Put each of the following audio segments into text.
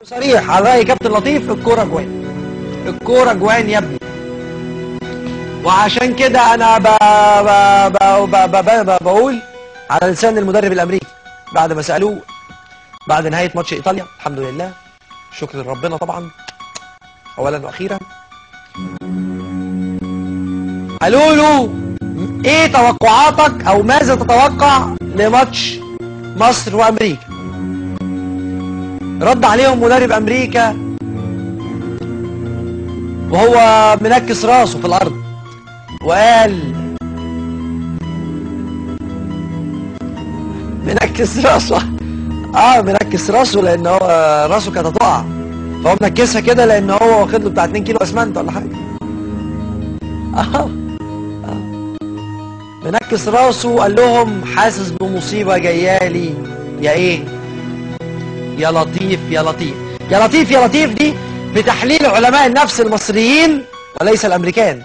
وصريح على راي كابتن لطيف، الكورة جوان، الكورة جوان يا ابني. وعشان كده انا ب ب ب ب ب بقول على لسان المدرب الامريكي بعد ما سالوه بعد نهاية ماتش ايطاليا، الحمد لله، شكر لربنا طبعا اولا واخيرا، قالوا له ايه توقعاتك او ماذا تتوقع لماتش مصر وامريكا؟ رد عليهم مدرب امريكا وهو منكس راسه في الارض وقال، منكس راسه منكس راسه لان هو راسه كانت هتقع، فهو منكسها كده لان هو واخد له بتاع 2 كيلو اسمنت ولا حاجة. منكس راسه وقال لهم حاسس بمصيبة جايالي يا ايه، يا لطيف يا لطيف يا لطيف يا لطيف. دي بتحليل علماء النفس المصريين وليس الامريكان،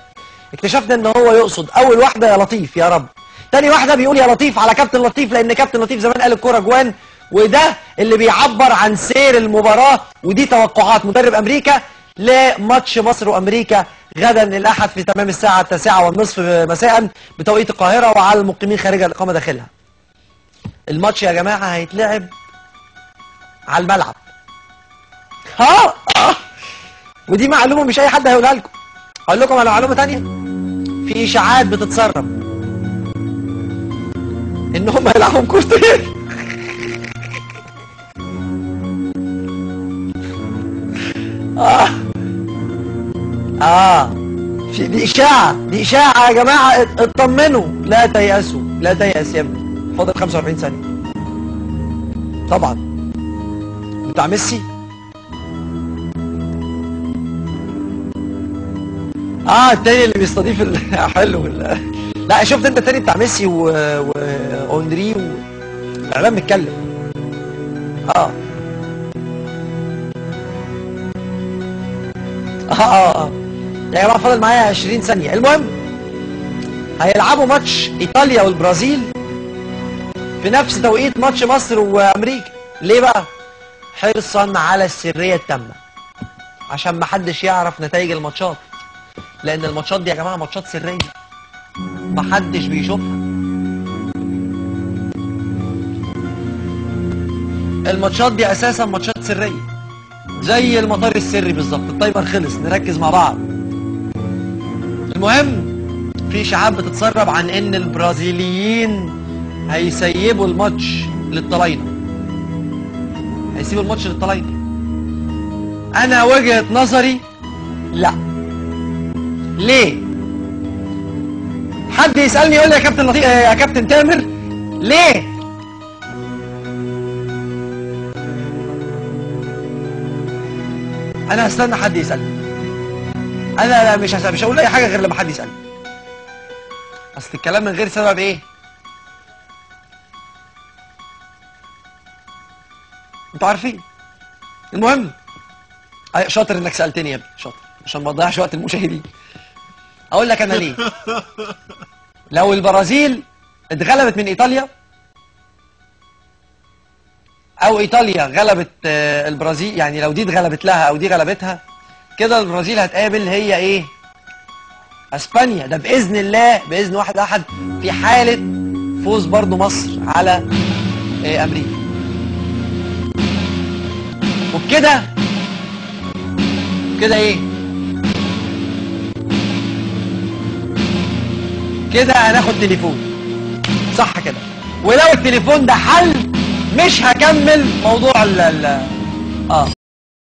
اكتشفنا ان هو يقصد اول واحدة يا لطيف يا رب، تاني واحدة بيقول يا لطيف على كابتن لطيف لان كابتن لطيف زمان قال الكورة جوان، وده اللي بيعبر عن سير المباراة. ودي توقعات مدرب امريكا لماتش مصر وامريكا غدا الاحد في تمام الساعة 9:30 مساء بتوقيت القاهرة، وعلى المقيمين خارج الاقامة داخلها. الماتش يا جماعة هيتلعب على الملعب. ودي معلومة مش اي حد هيقولها لكم. هقول لكم على معلومة ثانية، في اشاعات بتتسرب ان هم هيلعبوا كورتين. في دي اشاعة، دي اشاعة يا جماعة، اطمنوا، لا تيأسوا، لا تيأس يا ابني، فاضل 45 ثانية. طبعا بتاع ميسي التاني اللي بيستضيف حلو. لا شفت انت التاني بتاع ميسي واونري الاعلام بيتكلم. يا جماعة فاضل معايا 20 ثانية. المهم هيلعبوا ماتش ايطاليا والبرازيل في نفس توقيت ماتش مصر وامريكا. ليه بقى؟ حرصا على السرية التامة، عشان محدش يعرف نتائج الماتشات، لان الماتشات دي يا جماعة ماتشات سرية محدش بيشوفها. الماتشات دي اساسا ماتشات سرية زي المطار السري بالظبط. ال timer خلص، نركز مع بعض. المهم في اشاعات بتتسرب عن ان البرازيليين هيسيبوا الماتش للطلاينه، هيسيبوا الماتش للطلاينه. انا وجهة نظري لا. ليه؟ حد يسألني يقول لي يا كابتن لطيف يا كابتن تامر ليه؟ انا هستنى حد يسألني. انا مش هقول اي حاجة غير لما حد يسألني. اصل الكلام من غير سبب ايه؟ انتوا عارفين. المهم شاطر انك سألتني يا ابني، شاطر، عشان ما اضيعش وقت المشاهدين. اقول لك انا ليه. لو البرازيل اتغلبت من ايطاليا او ايطاليا غلبت البرازيل، يعني لو دي اتغلبت لها او دي غلبتها كده، البرازيل هتقابل هي ايه؟ اسبانيا. ده باذن الله، باذن واحد احد، في حاله فوز برضو مصر على امريكا. وبكده كده ايه؟ كده هناخد تليفون، صح كده؟ ولو التليفون ده حل مش هكمل موضوع ال ال